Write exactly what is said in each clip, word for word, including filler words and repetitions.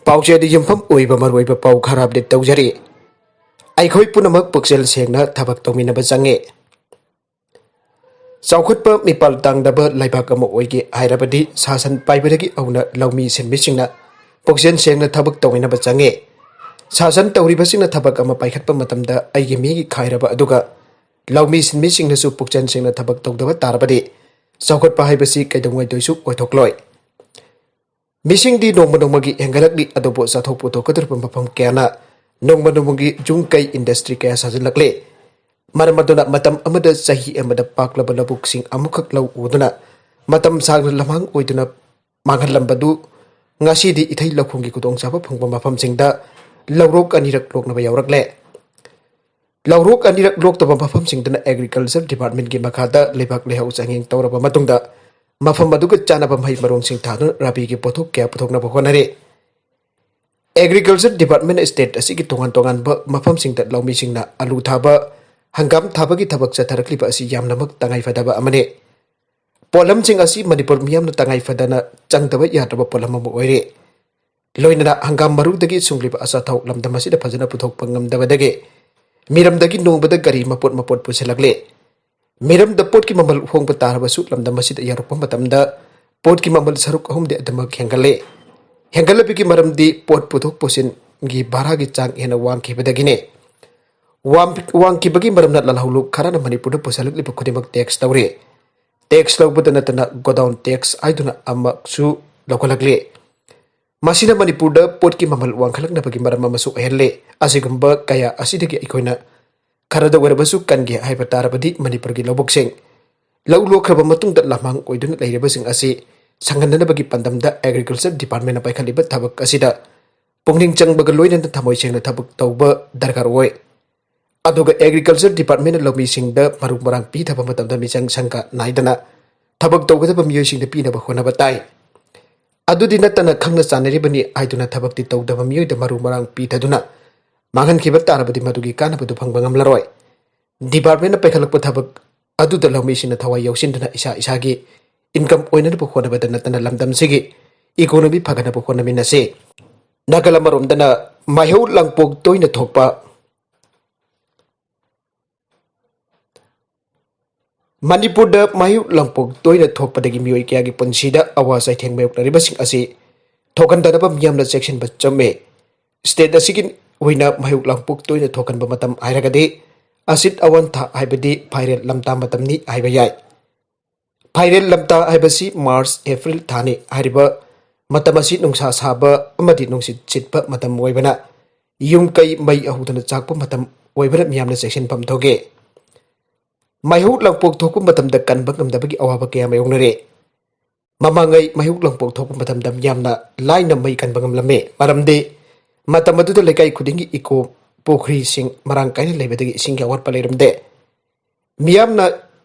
ꯄꯥꯎꯆꯦꯗ ꯌꯨꯝꯐꯝ ꯑꯣꯏꯕ ꯃꯔꯨꯑꯣꯏꯕ ꯄꯥꯎ ꯈꯔ ꯑꯞꯗꯦꯠ ꯇꯧꯖꯔꯤ꯫ ꯑꯩꯈꯣꯏ ꯄꯨꯝꯅꯃꯛ ꯄꯨꯛꯆꯦꯜ ꯁꯦꯡꯅ ꯊꯕꯛ ꯇꯧꯃꯤꯟꯅꯕ ꯆꯪꯉꯤ꯫ ꯆꯥꯎꯈꯠꯄ ꯃꯤꯄꯥꯜ ꯇꯥꯡꯗꯕ ꯂꯩꯕꯥꯛ ꯑꯃ ꯑꯣꯏꯒꯦ ꯍꯥꯏꯔꯕꯗꯤ ꯁꯥꯁꯟ ꯄꯥꯏꯕꯗꯒꯤ ꯍꯧꯅ ꯂꯧꯃꯤ ꯁꯤꯟꯃꯤꯁꯤꯡꯅ ꯄꯨꯛꯆꯦꯜ ꯁꯦꯡꯅ ꯊꯕꯛ ꯇꯧꯃꯤꯟꯅꯕ ꯆꯪꯉꯤ꯫ ꯁꯥꯁꯟ ꯇꯧꯔꯤꯕꯁꯤꯡꯅ ꯊꯕꯛ ꯑꯃ ꯄꯥꯏꯈꯠꯄ ꯃꯇꯝꯗ ꯑꯩꯒꯤ ꯃꯤꯒꯤ ꯈꯥꯏꯔꯕ ꯑꯗꯨꯒ ꯂꯧꯃꯤ ꯁꯤꯟꯃꯤꯁꯤꯡꯅꯁꯨ ꯄꯨꯛꯆꯦꯜ ꯁꯦꯡꯅ ꯊꯕꯛ ꯇꯧꯗꯕ ꯇꯥꯔꯕꯗꯤ ꯆꯥꯎꯈꯠꯄ ꯍꯥꯏꯕꯁꯤ ꯀꯩꯗꯧꯉꯩꯗꯁꯨ ꯑꯣꯏꯊꯣꯛꯂꯣꯏ꯫ ꯃꯤꯁꯤꯡꯗꯤ ꯅꯣꯡꯃ ꯅꯣꯡꯃꯒꯤ ꯍꯦꯟꯒꯠꯂꯛꯂꯤ, ꯑꯗꯨꯕꯨ ꯆꯥꯊꯣꯛ ꯄꯨꯊꯣꯛꯀꯗꯧꯔꯤꯕ ꯃꯐꯝ ꯀꯌꯥꯅ ꯅꯣꯡꯃ ꯅꯣꯡꯃꯒꯤ ꯌꯨꯝ ꯀꯩ ꯏꯟꯗꯁꯇ꯭ꯔꯤ ꯀꯌꯥ ꯁꯥꯖꯤꯜꯂꯛꯂꯦ꯫ ꯃꯔꯝ ꯑꯗꯨꯅ ꯃꯇꯝ ꯑꯃꯗ ꯆꯍꯤ ꯑꯃꯗ ꯄꯥꯛꯂꯕ ꯂꯧꯕꯨꯛꯁꯤꯡ ꯑꯃꯨꯛꯈꯛ ꯂꯧ ꯎꯗꯨꯅ ꯃꯇꯝ ꯁꯥꯡꯅ ꯂꯝꯍꯥꯡ ꯑꯣꯏꯗꯨꯅ ꯃꯥꯡꯍꯜꯂꯝꯕꯗꯨ ꯉꯁꯤꯗꯤ ꯏꯊꯩ ꯂꯧꯈꯣꯡꯒꯤ ꯈꯨꯗꯣꯡꯆꯥꯕ ꯐꯪꯕ ꯃꯐꯝꯁꯤꯡꯗ ꯂꯧꯔꯣꯛ ꯑꯅꯤꯔꯛ ꯂꯣꯛꯅꯕ ꯌꯥꯎꯔꯛꯂꯦ꯫ ꯂꯧꯔꯣꯛ ꯑꯅꯤꯔꯛ ꯂꯣꯛꯇꯕ ꯃꯐꯝꯁꯤꯡꯗꯅ ꯑꯦꯒ꯭ꯔꯤꯀꯜꯆꯔ ꯗꯤꯄꯥꯔꯠꯃꯦꯟꯒꯤ ꯃꯈꯥꯗ ꯂꯩꯕꯥꯛ ꯂꯩꯍꯥꯎ ꯆꯥꯡꯌꯦꯡ ꯇꯧꯔꯕ ꯃꯇꯨꯡꯗ ꯃꯐꯝ ꯑꯗꯨꯒ ꯆꯥꯅꯕ ꯃꯍꯩ ꯃꯔꯣꯡꯁꯤꯡ ꯊꯥꯗꯨꯅ ꯔꯥꯕꯤꯒꯤ ꯄꯣꯠꯊꯣꯛ ꯀꯌꯥ ꯄꯨꯊꯣꯛꯅꯕ ꯍꯣꯠꯅꯔꯤ꯫ ꯑꯦꯒ꯭ꯔꯤꯀꯜꯆꯔ ꯗꯤꯄꯥꯔꯠꯃꯦꯟꯅ ꯁ꯭ꯇꯦꯠ ꯑꯁꯤꯒꯤ ꯇꯣꯉꯥꯟ ꯇꯣꯉꯥꯟꯕ ꯃꯐꯝꯁꯤꯡꯗ ꯂꯧꯃꯤꯁꯤꯡꯅ ꯑꯂꯨ ꯊꯥꯕ, ꯍꯪꯒꯥꯝ ꯊꯥꯕꯒꯤ ꯊꯕꯛ ꯆꯠꯊꯔꯛꯂꯤꯕ ꯑꯁꯤ ꯌꯥꯝꯅꯃꯛ ꯇꯉꯥꯏ ꯐꯗꯕ ꯑꯃꯅꯤ꯫ ꯄꯣꯠꯂꯝꯁꯤꯡ ꯑꯁꯤ ꯃꯅꯤꯄꯨꯔ ꯃꯤꯌꯥꯝꯅ ꯇꯉꯥꯏ ꯐꯗꯅ ꯆꯪꯗꯕ ꯌꯥꯗ꯭ꯔꯕ ꯄꯣꯠꯂꯝ ꯑꯃ ꯑꯣꯏꯔꯦ꯫ ꯂꯣꯏꯅꯅ ꯍꯪꯒꯥꯝ ꯃꯔꯨꯗꯒꯤ ꯁꯨꯡꯂꯤꯕ ꯑꯆꯥꯊꯥꯎ ꯂꯝꯗꯝ ꯑꯁꯤꯗ ꯐꯖꯅ ꯄꯨꯊꯣꯛꯄ ꯉꯝꯗꯕꯗꯒꯤ ꯃꯤꯔꯝꯗꯒꯤ ꯅꯣꯡꯃꯗ ꯒꯥꯔꯤ ꯃꯄꯣꯠ ꯃꯄꯣꯠ ꯄꯨꯁꯤꯜꯂꯛꯂꯦ꯫ ꯃꯤꯔꯝꯗ ꯄꯣꯠꯀꯤ ꯃꯃꯜ ꯍꯣꯡꯕ ꯇꯥꯔꯕꯁꯨ ꯂꯝꯗꯝ ꯑꯁꯤꯗ ꯌꯧꯔꯛꯄ ꯃꯇꯝꯗ ꯄꯣꯠꯀꯤ ꯃꯃꯜ ꯁꯔꯨꯛ ꯑꯍꯨꯝꯗꯤ ꯑꯗꯨꯃꯛ ꯍꯦꯟꯒꯠꯂꯦ꯫ ꯍꯦꯟꯒꯠꯂꯛꯄꯒꯤ ꯃꯔꯝꯗꯤ ꯄꯣꯠ ꯄꯨꯊꯣꯛ ꯄꯨꯁꯤꯟꯒꯤ ꯚꯥꯔꯥꯒꯤ ꯆꯥꯡ ꯍꯦꯟꯅ ꯋꯥꯡꯈꯤꯕꯗꯒꯤꯅꯦ꯫ ꯋꯥꯡ-, ꯋꯥꯡꯈꯤꯕꯒꯤ ꯃꯔꯝꯅ ꯂꯥꯜꯍꯧꯂꯨꯞ ꯈꯔꯅ ꯃꯅꯤꯄꯨꯔꯗ ꯄꯨꯁꯤꯜꯂꯛꯂꯤꯕ ꯈꯨꯗꯤꯡꯃꯛ ꯇꯦꯛꯁ ꯇꯧꯔꯦ꯫ ꯇꯦꯛꯁ ꯂꯧꯕꯗ ꯅꯠꯇꯅ ꯒꯣꯗꯥꯎꯟ ꯇꯦꯛꯁ ꯍꯥꯏꯗꯨꯅ ꯑꯃꯁꯨ ꯂꯧꯈꯠꯂꯛꯂꯦ꯫ ꯃꯁꯤꯅ ꯃꯅꯤꯄꯨꯔꯗ ꯄꯣꯠꯀꯤ ꯃꯃꯜ ꯋꯥꯡꯈꯠꯂꯛꯅꯕꯒꯤ ꯃꯔꯝ ꯑꯃꯁꯨ ꯑꯣꯏꯍꯜꯂꯦ꯫ ꯑꯁꯤꯒꯨꯝꯕ ꯀꯌꯥ ꯑꯁꯤꯗꯒꯤ ꯑꯩꯈꯣꯏꯅ ꯈꯔꯗ ꯑꯣꯏꯔꯕꯁꯨ ꯀꯟꯒꯦ ꯍꯥꯏꯕ ꯇꯥꯔꯕꯗꯤ ꯃꯅꯤꯄꯨꯔꯒꯤ ꯂꯧꯕꯨꯛꯁꯤꯡ ꯂꯧ ꯂꯣꯛꯈ꯭ꯔꯕ ꯃꯇꯨꯡꯗ ꯂꯝꯍꯥꯡ ꯑꯣꯏꯗꯨꯅ ꯂꯩꯔꯤꯕꯁꯤꯡ ꯑꯁꯤ ꯁꯪꯍꯟꯅꯅꯕꯒꯤ ꯄꯥꯟꯗꯝꯗ ꯑꯦꯒ꯭ꯔꯤꯀꯜꯆꯔ ꯗꯤꯄꯥꯔꯠꯃꯦꯟꯅ ꯄꯥꯏꯈꯠꯂꯤꯕ ꯊꯕꯛ ꯑꯁꯤꯗ ꯄꯨꯛꯅꯤꯡ ꯆꯪꯕꯒ ꯂꯣꯏꯅꯅ ꯊꯃꯣꯏ ꯁꯦꯡꯅ ꯊꯕꯛ ꯇꯧꯕ ꯗꯔꯀꯥꯔ ꯑꯣꯏ꯫ ꯑꯗꯨꯒ ꯑꯦꯒ꯭ꯔꯤꯀꯜꯆꯔ ꯗꯤꯄꯥꯔꯠꯃꯦꯟꯅ ꯂꯧꯃꯤꯁꯤꯡꯗ ꯃꯔꯨ ꯃꯔꯥꯡ ꯄꯤꯊꯕ ꯃꯇꯝꯗ ꯃꯤꯆꯪ ꯁꯪꯒ ꯅꯥꯏꯗꯅ ꯊꯕꯛ ꯇꯧꯒꯗꯕ ꯃꯤꯑꯣꯏꯁꯤꯡꯗ ꯄꯤꯅꯕ ꯍꯣꯠꯅꯕ ꯇꯥꯏ꯫ ꯑꯗꯨꯗꯤ ꯅꯠꯇꯅ ꯈꯪꯅ ꯆꯥꯟꯅꯔꯤꯕꯅꯤ ꯍꯥꯏꯗꯨꯅ ꯊꯕꯛꯇꯤ ꯇꯧꯗꯕ ꯃꯤꯑꯣꯏꯗ ꯃꯔꯨ ꯃꯔꯥꯡ ꯄꯤꯊꯗꯨꯅ ꯃꯥꯡꯍꯟꯈꯤꯕ ꯇꯥꯔꯕꯗꯤ ꯃꯗꯨꯒꯤ ꯀꯥꯟꯅꯕꯗꯨ ꯐꯪꯕ ꯉꯝꯂꯔꯣꯏ꯫ ꯗꯤꯄꯥꯔꯠꯃꯦꯟꯅ ꯄꯥꯏꯈꯠꯂꯛꯄ ꯊꯕꯛ ꯑꯗꯨꯗ ꯂꯧꯃꯤꯁꯤꯡꯅ ꯊꯋꯥꯏ ꯌꯥꯎꯁꯤꯟꯗꯨꯅ ꯏꯁꯥ ꯏꯁꯥꯒꯤ ꯏꯟꯀꯝ ꯑꯣꯏꯅꯅꯕ ꯍꯣꯠꯅꯕꯗ ꯅꯠꯇꯅ ꯂꯝꯗꯝꯁꯤꯒꯤ ꯏꯀꯣꯅꯣꯃꯤ ꯐꯒꯠꯅꯕ ꯍꯣꯠꯅꯃꯤꯟꯅꯁꯤ꯫ ꯅꯥꯀꯜ ꯑꯃꯔꯣꯝꯗꯅ ꯃꯩꯍꯧ ꯂꯥꯡꯄꯣꯛ ꯇꯣꯏꯅ ꯊꯣꯛꯄ꯫ ꯃꯅꯤꯄꯨꯔꯗ ꯃꯩꯍꯧ ꯂꯥꯡꯄꯣꯛ ꯇꯣꯏꯅ ꯊꯣꯛꯄꯗꯒꯤ ꯃꯤꯑꯣꯏ ꯀꯌꯥꯒꯤ ꯄꯨꯟꯁꯤꯗ ꯑꯋꯥ ꯆꯩꯊꯦꯡ ꯃꯥꯌꯣꯛꯅꯔꯤꯕꯁꯤꯡ ꯑꯁꯤ ꯊꯣꯛꯍꯟꯗꯅꯕ ꯃꯤꯌꯥꯝꯅ ꯆꯦꯛꯁꯤꯟꯕ ꯆꯨꯝꯃꯤ꯫ State ꯑꯁꯤꯒꯤ ꯑꯣꯏꯅ ꯃꯩꯍꯧ ꯂꯥꯡꯄꯣꯛ ꯇꯣꯏꯅ ꯊꯣꯛꯍꯟꯕ ꯃꯇꯝ ꯍꯥꯏꯔꯒꯗꯤ ꯑꯁꯤꯠ ꯑꯋꯥꯟꯊꯥ ꯍꯥꯏꯕꯗꯤ ꯐꯥꯏꯔꯦꯜ ꯂꯝꯇꯥ ꯃꯇꯝꯅꯤ ꯍꯥꯏꯕ ꯌꯥꯏ꯫ ꯐꯥꯏꯔꯦꯜ ꯂꯝꯇꯥ ꯍꯥꯏꯕꯁꯤ March, April ꯊꯥꯅꯤ꯫ ꯍꯥꯏꯔꯤꯕ ꯃꯇꯝ ꯑꯁꯤ ꯅꯨꯡꯁꯥ ꯁꯥꯕ ꯑꯃꯗꯤ ꯅꯨꯡꯁꯤꯠ ꯁꯤꯠꯄ ꯃꯇꯝ ꯑꯣꯏꯕꯅ ꯌꯨꯝ ꯀꯩ ꯃꯩ ꯍꯧꯗꯨꯅ ꯆꯥꯛꯄ ꯃꯇꯝ ꯑꯣꯏꯕꯅ ꯃꯤꯌꯥꯝꯅ ꯆꯦꯛꯁꯤꯟꯐꯝ ꯊꯣꯛꯏ꯫ ꯃꯩꯍꯧ ꯂꯥꯡꯄꯣꯛ ꯊꯣꯛꯄ ꯃꯇꯝꯗ ꯀꯟꯕ ꯉꯝꯗꯕꯒꯤ ꯑꯋꯥꯕ ꯀꯌꯥ ꯃꯥꯌꯣꯛꯅꯔꯦ꯫ ꯃꯃꯥꯡꯉꯩ ꯃꯩꯍꯧ ꯂꯥꯡꯄꯣꯛ ꯊꯣꯛꯄ ꯃꯇꯝꯗ ꯃꯤꯌꯥꯝꯅ ꯂꯥꯏꯅ ꯃꯩ ꯀꯟꯕ ꯉꯝꯂꯝꯃꯤ꯫ ꯃꯔꯝꯗꯤ ꯃꯇꯝ ꯑꯗꯨꯗ ꯂꯩꯀꯥꯏ ꯈꯨꯗꯤꯡꯒꯤ ꯏꯀꯣ ꯄꯨꯈ꯭ꯔꯤꯁꯤꯡ ꯃꯔꯥꯡ ꯀꯥꯏꯅ ꯂꯩꯕꯗꯒꯤ ꯏꯁꯤꯡꯒꯤ ꯑꯋꯥꯠꯄ ꯂꯩꯔꯝꯗꯦ꯫ ꯃꯤꯌꯥꯝꯅ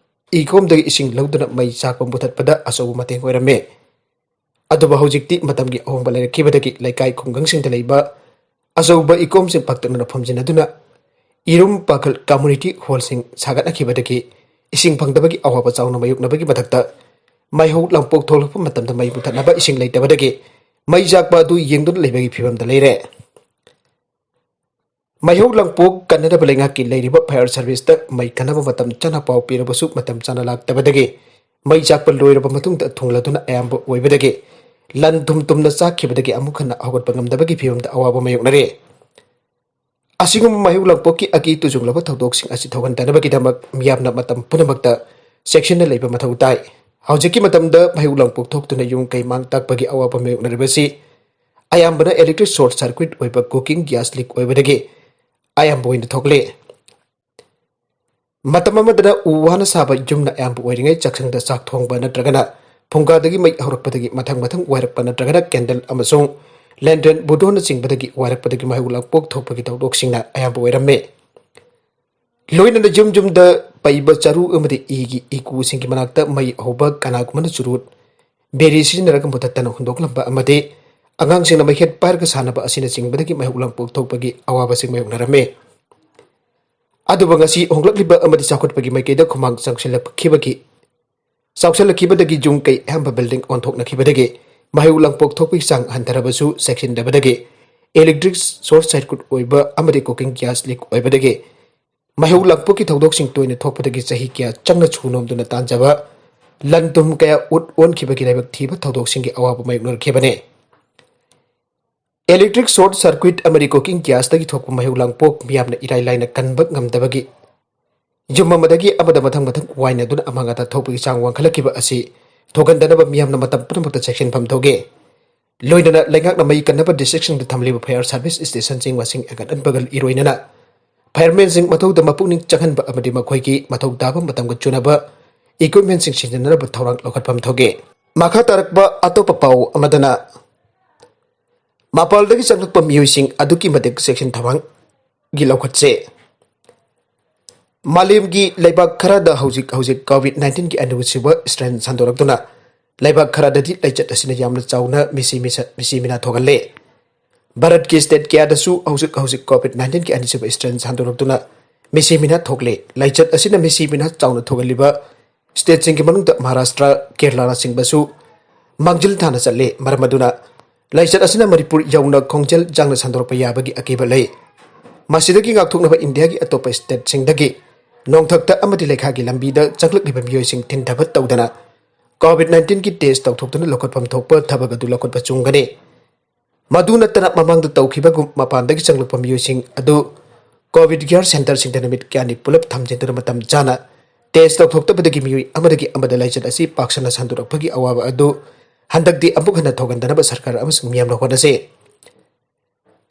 ꯏꯀꯣꯝꯗꯒꯤ ꯏꯁꯤꯡ ꯂꯧꯗꯨꯅ ꯃꯩ ꯆꯥꯛꯄ ꯃꯨꯊꯠꯄꯗ ꯑꯆꯧꯕ ꯃꯇꯦꯡ ꯑꯣꯏꯔꯝꯃꯤ꯫ ꯑꯗꯨꯕꯨ ꯍꯧꯖꯤꯛꯇꯤ ꯃꯇꯝꯒꯤ ꯑꯍꯣꯡꯕ ꯂꯩꯔꯛꯈꯤꯕꯗꯒꯤ ꯂꯩꯀꯥꯏ ꯈꯨꯡꯒꯪꯁꯤꯡꯗ ꯂꯩꯕ ꯑꯆꯧꯕ ꯏꯀꯣꯝꯁꯤꯡ ꯄꯥꯛꯇꯛꯅꯅ ꯐꯝꯖꯤꯟꯅꯗꯨꯅ ꯏꯔꯨꯝ ꯄꯥꯈꯜ community hallꯁꯤꯡ ꯁꯥꯒꯠꯅꯈꯤꯕꯗꯒꯤ ꯏꯁꯤꯡ ꯐꯪꯗꯕꯒꯤ ꯑꯋꯥꯕ ꯆꯥꯎꯅ ꯃꯥꯌꯣꯛꯅꯕꯒꯤ ꯃꯊꯛꯇ ꯃꯩꯍꯧ ꯂꯥꯡꯄꯣꯛ ꯊꯣꯛꯂꯛꯄ ꯃꯇꯝꯗ ꯃꯩ ꯃꯨꯊꯠꯅꯕ ꯏꯁꯤꯡ ꯂꯩꯇꯕꯗꯒꯤ ꯃꯩ ꯆꯥꯛꯄ ꯑꯗꯨ ꯌꯦꯡꯗꯨꯅ ꯂꯩꯕꯒꯤ ꯐꯤꯕꯝꯗ ꯂꯩꯔꯦ꯫ ꯃꯩꯍꯧ ꯂꯥꯡꯄꯣꯛ ꯀꯟꯅꯅꯕ ꯂꯩꯉꯥꯛꯀꯤ ꯂꯩꯔꯤꯕ fire serviceꯇ ꯃꯩ ꯀꯟꯅꯕ ꯃꯇꯝ ꯆꯥꯅ ꯄꯥꯎ ꯄꯤꯔꯕꯁꯨ ꯃꯇꯝ ꯆꯥꯅ ꯂꯥꯛꯇꯕꯗꯒꯤ ꯃꯩ ꯆꯥꯛꯄ ꯂꯣꯏꯔꯕ ꯃꯇꯨꯡꯗ ꯊꯨꯡꯂꯗꯨꯅ ꯑꯌꯥꯝꯕ ꯑꯣꯏꯕꯗꯒꯤ ꯂꯟ ꯊꯨꯝ ꯇꯨꯝꯅ ꯆꯥꯛꯈꯤꯕꯗꯒꯤ ꯑꯃꯨꯛ ꯍꯟꯅ ꯍꯧꯒꯠꯄ ꯉꯝꯗꯕꯒꯤ ꯐꯤꯕꯝꯗ ꯑꯋꯥꯕ ꯃꯥꯌꯣꯛꯅꯔꯦ꯫ ꯑꯁꯤꯒꯨꯝꯕ ꯃꯩꯍꯧ ꯂꯥꯡꯄꯣꯛꯀꯤ ꯑꯀꯤ ꯇꯨꯖꯨꯡꯂꯕ ꯊꯧꯗꯣꯛꯁꯤꯡ ꯑꯁꯤ ꯊꯣꯛꯍꯟꯗꯅꯕꯒꯤꯗꯃꯛ ꯃꯤꯌꯥꯝꯅ ꯃꯇꯝ ꯄꯨꯝꯅꯃꯛꯇ ꯆꯦꯛꯁꯤꯟꯅ ꯂꯩꯕ ꯃꯊꯧ ꯇꯥꯏ꯫ ꯍꯧꯖꯤꯛꯀꯤ ꯃꯇꯝꯗ ꯃꯩꯍꯧ ꯂꯥꯡꯄꯣꯛ ꯊꯣꯛꯇꯨꯅ ꯌꯨꯝ ꯀꯩ ꯃꯥꯡ ꯇꯥꯛꯄꯒꯤ ꯑꯋꯥꯕ ꯃꯥꯌꯣꯛꯅꯔꯤꯕꯁꯤ ꯑꯌꯥꯝꯕꯅ electric short circuit ꯑꯣꯏꯕ cooking gas leak ꯑꯣꯏꯕꯗꯒꯤ ꯑꯌꯥꯝꯕ ꯑꯣꯏꯅ ꯊꯣꯛꯂꯤ꯫ ꯃꯇꯝ ꯑꯃꯗꯅ ꯎ ꯋꯥꯅ ꯁꯥꯕ ꯌꯨꯝꯅ ꯑꯌꯥꯝꯕ ꯑꯣꯏꯔꯤꯉꯩ ꯆꯥꯛꯁꯪꯗ ꯆꯥꯛ ꯊꯣꯡꯕ ꯅꯠꯇ꯭ꯔꯒꯅ ꯐꯨꯡꯒꯥꯗꯒꯤ ꯃꯩ ꯍꯧꯔꯛꯄꯗꯒꯤ ꯃꯊꯪ ꯃꯊꯪ ꯋꯥꯏꯔꯛꯄ ꯅꯠꯇ꯭ꯔꯒꯅ candle ꯑꯃꯁꯨꯡ lantern ꯕꯨꯗꯣꯟꯅꯆꯤꯡꯕꯗꯒꯤ ꯋꯥꯏꯔꯛꯄꯗꯒꯤ ꯃꯩꯍꯧ ꯂꯥꯡꯄꯣꯛ ꯊꯣꯛꯄꯒꯤ ꯊꯧꯗꯣꯛꯁꯤꯡꯅ ꯑꯌꯥꯝꯕ ꯑꯣꯏꯔꯝꯃꯤ꯫ ꯂꯣꯏꯅꯅ ꯌꯨꯝ ꯌꯨꯝꯗ ꯄꯩꯕ ꯆꯔꯨ ꯑꯃꯗꯤ ꯏꯒꯤ ꯏꯀꯨꯁꯤꯡꯒꯤ ꯃꯅꯥꯛꯇ ꯃꯩ ꯍꯧꯕ ꯀꯅꯥꯒꯨꯝꯕꯅ ꯆꯨꯔꯨꯠ, ꯕꯦꯔꯤ ꯁꯤꯖꯤꯟꯅꯔꯒ ꯃꯨꯊꯠꯇꯅ ꯍꯨꯟꯗꯣꯛꯂꯝꯕ ꯑꯃꯗꯤ ꯑꯉꯥꯡꯁꯤꯡꯅ ꯃꯩꯈꯦꯠ ꯄꯥꯏꯔꯒ ꯁꯥꯟꯅꯕ ꯑꯁꯤꯅꯆꯤꯡꯕꯗꯒꯤ ꯃꯩꯍꯧ ꯂꯥꯡꯄꯣꯛ ꯊꯣꯛꯄꯒꯤ ꯑꯋꯥꯕꯁꯤꯡ ꯃꯥꯌꯣꯛꯅꯔꯝꯃꯤ꯫ ꯑꯗꯨꯕꯨ ꯉꯁꯤ ꯍꯣꯡꯂꯛꯂꯤꯕ ꯑꯃꯗꯤ ꯆꯥꯎꯈꯠꯄꯒꯤ ꯃꯥꯏꯀꯩꯗ ꯈꯨꯃꯥꯡ ꯆꯪꯁꯤꯜꯂꯛꯈꯤꯕꯒꯤ, ꯆꯥꯎꯁꯤꯜꯂꯛꯈꯤꯕꯗꯒꯤ ꯌꯨꯝ ꯀꯩ ꯑꯌꯥꯝꯕ building ꯑꯣꯟꯊꯣꯛꯅꯈꯤꯕꯗꯒꯤ ꯃꯩꯍꯧ ꯂꯥꯡꯄꯣꯛ ꯊꯣꯛꯄꯒꯤ ꯆꯥꯡ ꯍꯟꯊꯔꯕꯁꯨ ꯆꯦꯛꯁꯤꯟꯗꯕꯗꯒꯤ electric short circuit ꯑꯣꯏꯕ ꯑꯃꯗꯤ cooking gas leak ꯑꯣꯏꯕꯗꯒꯤ ꯃꯩꯍꯧ ꯂꯥꯡꯄꯣꯛꯀꯤ ꯊꯧꯗꯣꯛꯁꯤꯡ ꯇꯣꯏꯅ ꯊꯣꯛꯄꯗꯒꯤ ꯆꯍꯤ ꯀꯌꯥ ꯆꯪꯅ ꯁꯨ ꯅꯣꯝꯗꯨꯅ ꯇꯥꯟꯖꯕ ꯂꯟ ꯊꯨꯝ ꯀꯌꯥ ꯎꯠ ꯑꯣꯟꯈꯤꯕꯒꯤ ꯂꯥꯏꯕꯛ ꯊꯤꯕ ꯊꯧꯗꯣꯛꯁꯤꯡꯒꯤ ꯑꯋꯥꯕ ꯃꯥꯌꯣꯛꯅꯔꯛꯈꯤꯕꯅꯤ꯫ Electric short circuit ꯑꯃꯗꯤ cooking gasꯇꯒꯤ ꯊꯣꯛꯄ ꯃꯩꯍꯧ ꯂꯥꯡꯄꯣꯛ ꯃꯤꯌꯥꯝꯅ ꯏꯔꯥꯏ ꯂꯥꯏꯅ ꯀꯟꯕ ꯉꯝꯗꯕꯒꯤ ꯌꯨꯝ ꯑꯃꯗꯒꯤ ꯑꯃꯗ ꯃꯊꯪ ꯃꯊꯪ ꯋꯥꯏꯅꯗꯨꯅ ꯑꯃꯥꯡ ꯑꯇꯥ ꯊꯣꯛꯄꯒꯤ ꯆꯥꯡ ꯋꯥꯡꯈꯠꯂꯛꯈꯤꯕ ꯑꯁꯤ ꯊꯣꯛꯍꯟꯗꯅꯕ ꯃꯤꯌꯥꯝꯅ ꯃꯇꯝ ꯄꯨꯝꯅꯃꯛꯇ ꯆꯦꯛꯁꯤꯟꯐꯝ ꯊꯣꯛꯏ꯫ ꯂꯣꯏꯅꯅ ꯂꯩꯉꯥꯛꯅ ꯃꯩ ꯀꯟꯅꯕ districtꯁꯤꯡꯗ ꯊꯝꯂꯤꯕ fire service stationꯁꯤꯡ ꯃꯁꯤꯡ ꯍꯦꯟꯒꯠꯍꯟꯕꯒ ꯏꯔꯣꯏꯅꯅ firemenꯁꯤꯡ ꯃꯊꯧꯗ ꯃꯄꯨꯛꯅꯤꯡ ꯆꯪꯍꯟꯕ ꯑꯃꯗꯤ ꯃꯈꯣꯏꯒꯤ ꯃꯊꯧ ꯇꯥꯕ ꯃꯇꯝꯒ ꯆꯨꯅꯕ equipmentꯁꯤꯡ ꯁꯤꯖꯤꯟꯅꯅꯕ ꯊꯧꯔꯥꯡ ꯂꯧꯈꯠꯐꯝ ꯊꯣꯛꯏ꯫ ꯃꯈꯥ ꯇꯥꯔꯛꯄ ꯑꯇꯣꯞꯄ ꯄꯥꯎ ꯑꯃꯗꯅ ꯃꯄꯥꯟꯗꯒꯤ ꯆꯪꯂꯛꯄ ꯃꯤꯑꯣꯏꯁꯤꯡ ꯑꯗꯨꯛꯀꯤ ꯃꯇꯤꯛ ꯆꯦꯛꯁꯤꯟ ꯊꯧꯔꯥꯡꯒꯤ ꯂꯧꯈꯠꯆꯩ꯫ ꯃꯥꯂꯦꯝꯒꯤ ꯂꯩꯕꯥꯛ ꯈꯔꯗ ꯍꯧꯖꯤꯛ ꯍꯧꯖꯤꯛ COVID nineteenꯒꯤ ꯑꯅꯤꯁꯨꯕ strain ꯁꯟꯗꯣꯔꯛꯇꯨꯅ ꯂꯩꯕꯥꯛ ꯈꯔꯗꯗꯤ ꯂꯥꯏꯆꯠ ꯑꯁꯤꯅ ꯌꯥꯝꯅ ꯆꯥꯎꯅ ꯃꯤꯁꯤ ꯃꯤꯁ-, ꯃꯤꯁꯤ ꯃꯤꯅꯥ ꯊꯣꯛꯍꯜꯂꯦ꯫ ꯚꯥꯔꯠꯀꯤ state ꯀꯌꯥꯗꯁꯨ ꯍꯧꯖꯤꯛ ꯍꯧꯖꯤꯛ COVID nineteenꯒꯤ ꯑꯅꯤꯁꯨꯕ strain ꯁꯟꯗꯣꯔꯛꯇꯨꯅ ꯃꯤꯁꯤ ꯃꯤꯅꯥ ꯊꯣꯛꯂꯦ꯫ ꯂꯥꯏꯆꯠ ꯑꯁꯤꯅ ꯃꯤꯁꯤ ꯃꯤꯅꯥ ꯆꯥꯎꯅ ꯊꯣꯛꯍꯜꯂꯤꯕ stateꯁꯤꯡꯒꯤ ꯃꯅꯨꯡꯗ ꯃꯍꯥꯔꯥꯁꯇ꯭ꯔ, ꯀꯦꯔꯂꯥꯅꯆꯤꯡꯕꯁꯨ ꯃꯥꯡꯖꯤꯜ ꯊꯥꯅ ꯆꯠꯂꯤ꯫ ꯃꯔꯝ ꯑꯗꯨꯅ ꯂꯥꯏꯆꯠ ꯑꯁꯤꯅ ꯃꯅꯤꯄꯨꯔ ꯌꯧꯅ ꯈꯣꯡꯖꯦꯜ ꯖꯥꯡꯅ ꯁꯟꯗꯣꯔꯛꯄ ꯌꯥꯕꯒꯤ ꯑꯀꯤꯕ ꯂꯩ꯫ ꯃꯁꯤꯗꯒꯤ ꯉꯥꯛꯊꯣꯛꯅꯕ ꯏꯟꯗꯤꯌꯥꯒꯤ ꯑꯇꯣꯞꯄ stateꯁꯤꯡꯗꯒꯤ ꯅꯣꯡꯊꯛꯇ ꯑꯃꯗꯤ ꯂꯩꯈꯥꯒꯤ ꯂꯝꯕꯤꯗ ꯆꯪꯂꯛꯂꯤꯕ ꯃꯤꯑꯣꯏꯁꯤꯡ ꯊꯤꯟꯊꯕ ꯇꯧꯗꯅ COVID nineteenꯒꯤ test ꯇꯧꯊꯣꯛꯇꯨꯅ ꯂꯧꯈꯠꯐꯝ ꯊꯣꯛꯄ ꯊꯕꯛ ꯑꯗꯨ ꯂꯧꯈꯠꯄ ꯆꯨꯝꯒꯅꯤ꯫ ꯃꯗꯨ ꯅꯠꯇꯅ ꯃꯃꯥꯡꯗ ꯇꯧꯈꯤꯕꯒꯨꯝ ꯃꯄꯥꯟꯗꯒꯤ ꯆꯪꯂꯛꯄ ꯃꯤꯑꯣꯏꯁꯤꯡ ꯑꯗꯨ COVID care centreꯁꯤꯡꯗ ꯅꯨꯃꯤꯠ ꯀꯌꯥꯅꯤ ꯄꯨꯂꯞ ꯊꯝꯖꯤꯟꯗꯨꯅ ꯃꯇꯝ ꯆꯥꯅ test ꯇꯧꯊꯣꯛꯇꯕꯗꯒꯤ ꯃꯤꯑꯣꯏ ꯑꯃꯗꯒꯤ ꯑꯃꯗ ꯂꯥꯏꯆꯠ ꯑꯁꯤ ꯄꯥꯛ ꯁꯟꯅ ꯁꯟꯗꯣꯔꯛꯄꯒꯤ ꯑꯋꯥꯕ ꯑꯗꯨ ꯍꯟꯗꯛꯇꯤ ꯑꯃꯨꯛ ꯍꯟꯅ ꯊꯣꯛꯍꯟꯗꯅꯕ ꯁꯔꯀꯥꯔ ꯑꯃꯁꯨꯡ ꯃꯤꯌꯥꯝꯅ ꯍꯣꯠꯅꯁꯤ꯫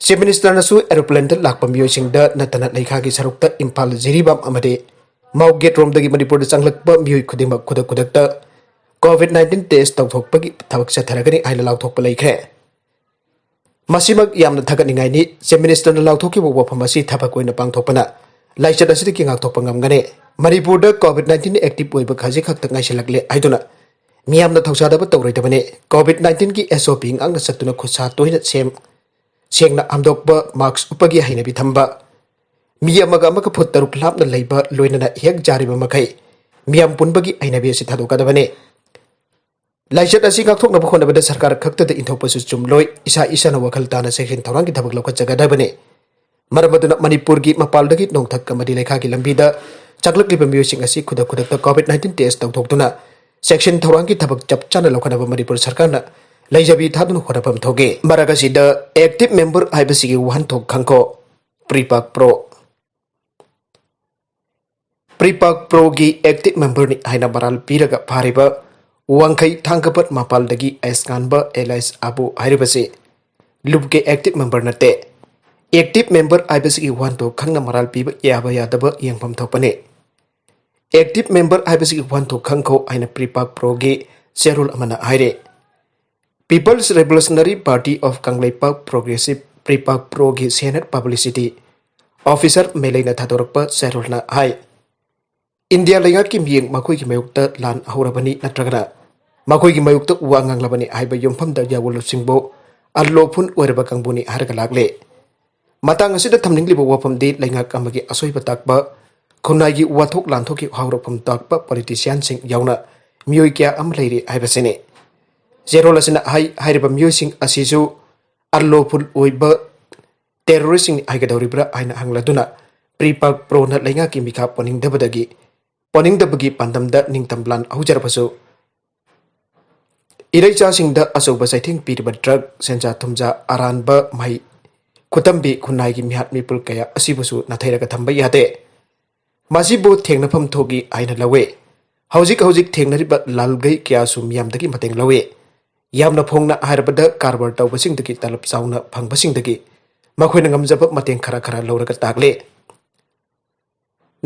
Chief Ministerꯅꯁꯨ aeroplaneꯗ ꯂꯥꯛꯄ ꯃꯤꯑꯣꯏꯁꯤꯡꯗ ꯅꯠꯇꯅ ꯂꯩꯈꯥꯒꯤ ꯁꯔꯨꯛꯇ ꯏꯝꯐꯥꯜ, ꯖꯤꯔꯤꯕꯥꯝ ꯑꯃꯗꯤ ꯃꯥꯎꯒꯦꯠ ꯔꯣꯝꯗꯒꯤ ꯃꯅꯤꯄꯨꯔꯗ ꯆꯪꯂꯛꯄ ꯃꯤꯑꯣꯏ ꯈꯨꯗꯤꯡꯃꯛ ꯈꯨꯗꯛ ꯈꯨꯗꯛꯇ COVID nineteenꯒꯤ test ꯇꯧꯊꯣꯛꯄꯒꯤ ꯊꯕꯛ ꯆꯠꯊꯔꯒꯅꯤ ꯍꯥꯏꯅ ꯂꯥꯎꯊꯣꯛꯄ ꯂꯩꯈ꯭ꯔꯦ꯫ ꯃꯁꯤꯃꯛ ꯌꯥꯝꯅ ꯊꯥꯒꯠꯅꯤꯡꯉꯥꯏꯅꯤ꯫ Chief Ministerꯅ ꯂꯥꯎꯊꯣꯛꯈꯤꯕ ꯋꯥꯐꯝ ꯑꯁꯤ ꯊꯕꯛ ꯑꯣꯏꯅ ꯄꯥꯡꯊꯣꯛꯄꯅ ꯂꯥꯏꯆꯠ ꯑꯁꯤꯗꯒꯤ ꯉꯥꯛꯊꯣꯛꯄ ꯉꯝꯒꯅꯤ꯫ ꯃꯅꯤꯄꯨꯔꯗ COVID nineteen active ꯑꯣꯏꯕ ꯈꯖꯤꯛ ꯈꯛꯇ ꯉꯥꯏꯁꯤꯜꯂꯛꯂꯦ ꯍꯥꯏꯗꯨꯅ ꯃꯤꯌꯥꯝꯅ ꯊꯧꯁꯥꯗꯕ ꯇꯧꯔꯣꯏꯗꯕꯅꯤ꯫ COVID nineteenꯒꯤ SOP ꯉꯥꯛꯅ ꯆꯠꯇꯨꯅ ꯈꯨꯠꯁꯥ ꯇꯣꯏꯅ ꯁꯦꯝ-, ꯁꯦꯡꯅ ꯍꯥꯝꯗꯣꯛꯄ, mask ꯎꯞꯄꯒꯤ ꯍꯩꯅꯕꯤ ꯊꯝꯕ, ꯃꯤ ꯑꯃꯒ ꯑꯃꯒ ꯐꯨꯠ ꯇꯔꯨꯛ ꯂꯥꯞꯅ ꯂꯩꯕ, ꯂꯣꯏꯅꯅ ꯍꯦꯛ ꯌꯥꯔꯤꯕ ꯃꯈꯩ ꯃꯤꯌꯥꯝ ꯄꯨꯟꯕꯒꯤ ꯍꯩꯅꯕꯤ ꯑꯁꯤ ꯊꯥꯗꯣꯛꯀꯗꯕꯅꯤ꯫ ꯂꯥꯏꯆꯠ ꯑꯁꯤ ꯉꯥꯛꯊꯣꯛꯅꯕ ꯍꯣꯠꯅꯕꯗ ꯁꯔꯀꯥꯔ ꯈꯛꯇꯗ ꯏꯟꯊꯣꯛꯄꯁꯨ ꯆꯨꯝꯂꯣꯏ, ꯏꯁꯥ ꯏꯁꯥꯅ ꯋꯥꯈꯜ ꯇꯥꯅ ꯆꯦꯛꯁꯤꯟ ꯊꯧꯔꯥꯡꯒꯤ ꯊꯕꯛ ꯂꯧꯈꯠꯆꯒꯗꯕꯅꯤ꯫ ꯃꯔꯝ ꯑꯗꯨꯅ ꯃꯅꯤꯄꯨꯔꯒꯤ ꯃꯄꯥꯟꯗꯒꯤ ꯅꯣꯡꯊꯛ ꯑꯃꯗꯤ ꯂꯩꯈꯥꯒꯤ ꯂꯝꯕꯤꯗ ꯆꯪꯂꯛꯂꯤꯕ ꯃꯤꯑꯣꯏꯁꯤꯡ ꯑꯁꯤ ꯈꯨꯗꯛ ꯈꯨꯗꯛꯇ COVID nineteen test ꯇꯧꯊꯣꯛꯇꯨꯅ ꯆꯦꯛꯁꯤꯟ ꯊꯧꯔꯥꯡꯒꯤ ꯊꯕꯛ ꯆꯞ ꯆꯥꯅ ꯂꯧꯈꯠꯅꯕ ꯃꯅꯤꯄꯨꯔ ꯁꯔꯀꯥꯔꯅ ꯂꯩꯖꯕꯤ ꯊꯥꯗꯨꯅ ꯍꯣꯠꯅꯐꯝ ꯊꯣꯛꯏ꯫ ꯃꯔꯛ ꯑꯁꯤꯗ active member ꯍꯥꯏꯕꯁꯤꯒꯤ ꯋꯥꯍꯟꯊꯣꯛ ꯈꯪꯈꯣ꯫ ꯄ꯭ꯔꯤꯄꯥꯛ ꯄ꯭ꯔꯣ꯫ ꯄ꯭ꯔꯤꯄꯥꯛ ꯄ꯭ꯔꯣꯒꯤ active memberꯅꯤ ꯍꯥꯏꯅ ꯃꯔꯥꯜ ꯄꯤꯔꯒ ꯐꯥꯔꯤꯕ ꯋꯥꯡꯈꯩ ꯊꯥꯡꯒꯄꯠ ꯃꯄꯥꯜꯗꯒꯤ ꯑꯥꯏꯁ ꯉꯥꯟꯕ alias ꯑꯕꯨ ꯍꯥꯏꯔꯤꯕꯁꯤ ꯂꯨꯞꯀꯤ active member ꯅꯠꯇꯦ꯫ Active member ꯍꯥꯏꯕꯁꯤꯒꯤ ꯋꯥꯍꯟꯊꯣꯛ ꯈꯪꯅ ꯃꯔꯥꯜ ꯄꯤꯕ ꯌꯥꯕ ꯌꯥꯗꯕ ꯌꯦꯡꯐꯝ ꯊꯣꯛꯄꯅꯤ꯫ Active member ꯍꯥꯏꯕꯁꯤꯒꯤ ꯋꯥꯍꯟꯊꯣꯛ ꯈꯪꯈꯣ ꯍꯥꯏꯅ ꯄ꯭ꯔꯤꯄꯥꯛ ꯄ꯭ꯔꯣꯒꯤ ꯆꯦꯔꯣꯜ ꯑꯃꯅ ꯍꯥꯏꯔꯤ꯫ People's Revolutionary Party of Kangleipak Progressive, PREPAK ꯄ꯭ꯔꯣꯒꯤ senior publicity officer ꯃꯦꯂꯩꯅ ꯊꯥꯗꯣꯔꯛꯄ ꯆꯦꯔꯣꯜꯅ ꯍꯥꯏ, ꯏꯟꯗꯤꯌꯥ ꯂꯩꯉꯥꯛꯀꯤ ꯃꯤꯠꯌꯦꯡ ꯃꯈꯣꯏꯒꯤ ꯃꯥꯌꯣꯛꯇ ꯂꯥꯟ ꯍꯧꯔꯕꯅꯤ ꯅꯠꯇ꯭ꯔꯒꯅ ꯃꯈꯣꯏꯒꯤ ꯃꯥꯌꯣꯛꯇ ꯋꯥ ꯉꯥꯡꯂꯕꯅꯤ ꯍꯥꯏꯕ ꯌꯨꯝꯐꯝꯗ ꯌꯥꯑꯣꯟꯂꯨꯞꯁꯤꯡꯕꯨ unlawful ꯑꯣꯏꯔꯕ ꯀꯥꯡꯕꯨꯅꯤ ꯍꯥꯏꯔꯒ ꯂꯥꯛꯂꯦ꯫ ꯃꯇꯥꯡ ꯑꯁꯤꯗ ꯊꯝꯅꯤꯡꯂꯤꯕ ꯋꯥꯐꯝꯗꯤ ꯂꯩꯉꯥꯛ ꯑꯃꯒꯤ ꯑꯁꯣꯏꯕ ꯇꯥꯛꯄ, ꯈꯨꯟꯅꯥꯏꯒꯤ ꯋꯥꯊꯣꯛ ꯂꯥꯟꯊꯣꯛꯀꯤ ꯍꯧꯔꯛꯐꯝ ꯇꯥꯛꯄ politicianꯁꯤꯡ ꯌꯥꯎꯅ ꯃꯤꯑꯣꯏ ꯀꯌꯥ ꯑꯃ ꯂꯩꯔꯤ ꯍꯥꯏꯕꯁꯤꯅꯤ꯫ ꯆꯦꯔꯣꯜ ꯑꯁꯤꯅ ꯍꯥꯏ, ꯍꯥꯏꯔꯤꯕ ꯃꯤꯑꯣꯏꯁꯤꯡ ꯑꯁꯤꯁꯨ unlawful ꯑꯣꯏꯕ terroristꯁꯤꯡ ꯍꯥꯏꯒꯗꯧꯔꯤꯕ꯭ꯔꯥ ꯍꯥꯏꯅ ꯍꯪꯂꯗꯨꯅ ꯄ꯭ꯔꯤꯄꯥꯛ ꯄ꯭ꯔꯣꯅ ꯂꯩꯉꯥꯛꯀꯤ ꯃꯤꯈꯥ ꯄꯣꯟꯅꯤꯡꯗꯕꯗꯒꯤ, ꯄꯣꯟꯅꯤꯡꯗꯕꯒꯤ ꯄꯥꯟꯗꯝꯗ ꯅꯤꯡꯇꯝ ꯂꯥꯟ ꯍꯧꯖꯔꯕꯁꯨ ꯏꯔꯩꯆꯥꯁꯤꯡꯗ ꯑꯆꯧꯕ ꯆꯩꯊꯦꯡ ꯄꯤꯔꯤꯕ drug, ꯁꯦꯟꯖꯥ ꯊꯨꯝꯖꯥ, ꯑꯔꯥꯟꯕ ꯃꯍꯩ, ꯈꯨꯇꯝꯕꯤ, ꯈꯨꯟꯅꯥꯏꯒꯤ ꯃꯤꯍꯥꯠ ꯃꯤꯄꯨꯜ ꯀꯌꯥ ꯑꯁꯤꯕꯨꯁꯨ ꯅꯥꯊꯩꯔꯒ ꯊꯝꯕ ꯌꯥꯗꯦ꯫ ꯃꯁꯤꯕꯨ ꯊꯦꯡꯅꯐꯝ ꯊꯣꯛꯏ ꯍꯥꯏꯅ ꯂꯧꯏ꯫ ꯍꯧꯖꯤꯛ ꯍꯧꯖꯤꯛ ꯊꯦꯡꯅꯔꯤꯕ ꯂꯥꯜꯒꯩ ꯀꯌꯥꯁꯨ ꯃꯤꯌꯥꯝꯗꯒꯤ ꯃꯇꯦꯡ ꯂꯧꯏ꯫ ꯌꯥꯝꯅ ꯐꯣꯡꯅ ꯍꯥꯏꯔꯕꯗ ꯀꯔꯕꯥꯔ ꯇꯧꯕꯁꯤꯡꯗꯒꯤ ꯇꯂꯕ ꯆꯥꯎꯅ ꯐꯪꯕꯁꯤꯡꯗꯒꯤ ꯃꯈꯣꯏꯅ ꯉꯝꯖꯕ ꯃꯇꯦꯡ ꯈꯔ ꯈꯔ ꯂꯧꯔꯒ ꯇꯥꯛꯂꯤ꯫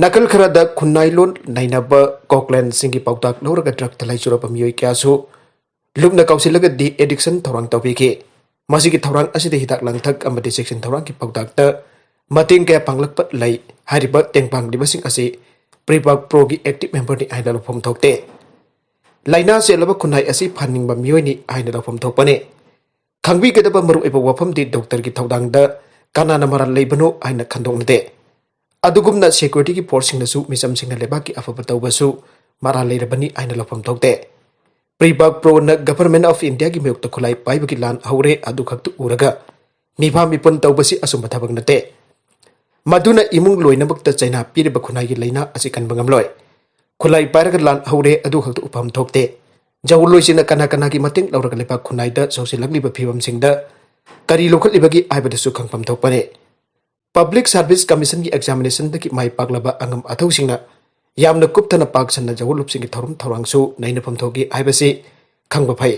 ꯅꯥꯀꯜ ꯈꯔꯗ ꯈꯨꯟꯅꯥꯏ ꯂꯣꯟ ꯅꯩꯅꯕ ꯀꯣꯛꯂꯦꯟꯁꯤꯡꯒꯤ ꯄꯥꯎꯇꯥꯛ ꯂꯧꯔꯒ drugꯇ ꯂꯥꯏꯆꯨꯔꯕ ꯃꯤꯑꯣꯏ ꯀꯌꯥꯁꯨ ꯂꯨꯞꯅ ꯀꯧꯁꯤꯜꯂꯒ de-addiction ꯊꯧꯔꯥꯡ ꯇꯧꯕꯤꯈꯤ꯫ ꯃꯁꯤꯒꯤ ꯊꯧꯔꯥꯡ ꯑꯁꯤꯗ ꯍꯤꯗꯥꯛ ꯂꯥꯡꯊꯛ ꯑꯃꯗꯤ ꯆꯦꯛꯁꯤꯟ ꯊꯧꯔꯥꯡꯒꯤ ꯄꯥꯎꯇꯥꯛꯇ ꯃꯇꯦꯡ ꯀꯌꯥ ꯄꯥꯡꯂꯛꯄ ꯂꯩ꯫ ꯍꯥꯏꯔꯤꯕ ꯇꯦꯡꯕꯥꯡꯂꯤꯕꯁꯤꯡ ꯑꯁꯤ ꯄ꯭ꯔꯤꯄꯥꯛ ꯄ꯭ꯔꯣꯒꯤ active memberꯅꯤ ꯍꯥꯏꯅ ꯂꯧꯐꯝ ꯊꯣꯛꯇꯦ꯫ ꯂꯥꯏꯅꯥ ꯆꯦꯜꯂꯕ ꯈꯨꯟꯅꯥꯏ ꯑꯁꯤ ꯐꯍꯟꯅꯤꯡꯕ ꯃꯤꯑꯣꯏꯅꯤ ꯍꯥꯏꯅ ꯂꯧꯐꯝ ꯊꯣꯛꯄꯅꯤ꯫ ꯈꯪꯕꯤꯒꯗꯕ ꯃꯔꯨꯑꯣꯏꯕ ꯋꯥꯐꯝꯗꯤ doctorꯒꯤ ꯊꯧꯗꯥꯡꯗ ꯀꯅꯥꯅ ꯃꯔꯥꯜ ꯂꯩꯕꯅꯣ ꯍꯥꯏꯅ ꯈꯟꯗꯣꯛꯅꯗꯦ꯫ ꯑꯗꯨꯒꯨꯝꯅ securityꯒꯤ forceꯁꯤꯡꯅꯁꯨ ꯃꯤꯆꯝꯁꯤꯡꯅ ꯂꯩꯕꯥꯛꯀꯤ ꯑꯐꯕ ꯇꯧꯕꯁꯨ ꯃꯔꯥꯜ ꯂꯩꯔꯕꯅꯤ ꯍꯥꯏꯅ ꯂꯧꯐꯝ ꯊꯣꯛꯇꯦ꯫ ꯄ꯭ꯔꯤꯕꯥꯛ ꯄ꯭ꯔꯣꯅ Government of Indiaꯒꯤ ꯃꯥꯌꯣꯛꯇ ꯈꯨꯠꯂꯥꯏ ꯄꯥꯏꯕꯒꯤ ꯂꯥꯟ ꯍꯧꯔꯦ, ꯑꯗꯨꯈꯛꯇ ꯎꯔꯒ ꯃꯤꯐꯥ ꯃꯤꯄꯨꯟ ꯇꯧꯕꯁꯤ ꯑꯆꯨꯝꯕ ꯊꯕꯛ ꯅꯠꯇꯦ꯫ ꯃꯗꯨꯅ ꯏꯃꯨꯡ ꯂꯣꯏꯅꯃꯛꯇ ꯆꯩꯅꯥ ꯄꯤꯔꯤꯕ ꯈꯨꯟꯅꯥꯏꯒꯤ ꯂꯥꯏꯅꯥ ꯑꯁꯤ ꯀꯟꯕ ꯉꯝꯂꯣꯏ꯫ ꯈꯨꯠꯂꯥꯏ ꯄꯥꯏꯔꯒ ꯂꯥꯟ ꯍꯧꯔꯦ, ꯑꯗꯨ ꯈꯛꯇ ꯎꯐꯝ ꯊꯣꯛꯇꯦ꯫ ꯖꯧꯂꯣꯏꯁꯤꯡꯅ ꯀꯅꯥ ꯀꯅꯥꯒꯤ ꯃꯇꯦꯡ ꯂꯧꯔꯒ ꯂꯩꯕꯥꯛ ꯈꯨꯟꯅꯥꯏꯗ ꯁꯧꯁꯤꯜꯂꯛꯂꯤꯕ ꯐꯤꯕꯝꯁꯤꯡꯗ ꯀꯔꯤ ꯂꯧꯈꯠꯂꯤꯕꯒꯦ ꯍꯥꯏꯕꯗꯨꯁꯨ ꯈꯪꯐꯝ ꯊꯣꯛꯄꯅꯤ꯫ Public Service Commissionꯒꯤ examinationꯗꯒꯤ ꯃꯥꯏ ꯄꯥꯛꯂꯕ ꯑꯉꯝ ꯑꯊꯧꯁꯤꯡꯅ ꯌꯥꯝꯅ ꯀꯨꯞꯊꯅ ꯄꯥꯛ ꯁꯟꯅ ꯖꯧꯂꯨꯞꯁꯤꯡꯒꯤ ꯊꯧꯔꯝ ꯊꯧꯔꯥꯡꯁꯨ ꯅꯩꯅꯐꯝ ꯊꯣꯛꯏ ꯍꯥꯏꯕꯁꯤ ꯈꯪꯕ ꯐꯩ꯫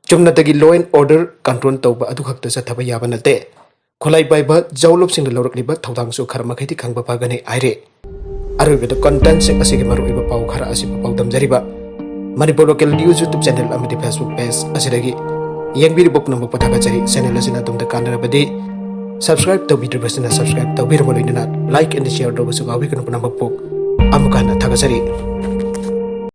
ꯆꯨꯝꯅꯇꯒꯤ law and order control ꯇꯧꯕ ꯑꯗꯨꯈꯛꯇ ꯆꯠꯊꯕ ꯌꯥꯕ ꯅꯠꯇꯦ꯫ ꯈꯨꯠꯂꯥꯏ ꯄꯥꯏꯕ ꯖꯧꯂꯨꯞꯁꯤꯡꯅ ꯂꯧꯔꯛꯂꯤꯕ ꯊꯧꯗꯥꯡꯁꯨ ꯈꯔ ꯃꯈꯩꯗꯤ ꯈꯪꯕ ꯐꯒꯅꯤ ꯍꯥꯏꯔꯤ꯫ ꯑꯔꯣꯏꯕꯗ contentꯁꯤꯡ ꯑꯁꯤꯒꯤ ꯃꯔꯨꯑꯣꯏꯕ ꯄꯥꯎ ꯈꯔ ꯑꯁꯤ ꯄꯥꯎ ꯗꯝꯖꯔꯤꯕ Manipur Local News YouTube channel ꯑꯃꯗꯤ Facebook page ꯑꯁꯤꯗꯒꯤ ꯌꯦꯡꯕꯤꯔꯤꯕ ꯄꯨꯝꯅꯃꯛꯄꯨ ꯊꯥꯒꯠꯆꯔꯤ꯫ Channel ꯑꯁꯤꯅ ꯑꯗꯣꯝꯗ ꯀꯥꯟꯅꯔꯕꯗꯤ subscribe ꯇꯧꯕꯤꯗ꯭ꯔꯤꯕꯁꯤꯅ subscribe ꯇꯧꯕꯤꯔꯕ ꯂꯣꯏꯅꯅ like and share ꯇꯧꯕꯁꯨ ꯀꯥꯎꯕꯤꯒꯅꯨ꯫ ꯄꯨꯝꯅꯃꯛꯄꯨ ꯑꯃꯨꯛꯀ ꯍꯟꯅ ꯊꯥꯒꯠꯆꯔꯤ꯫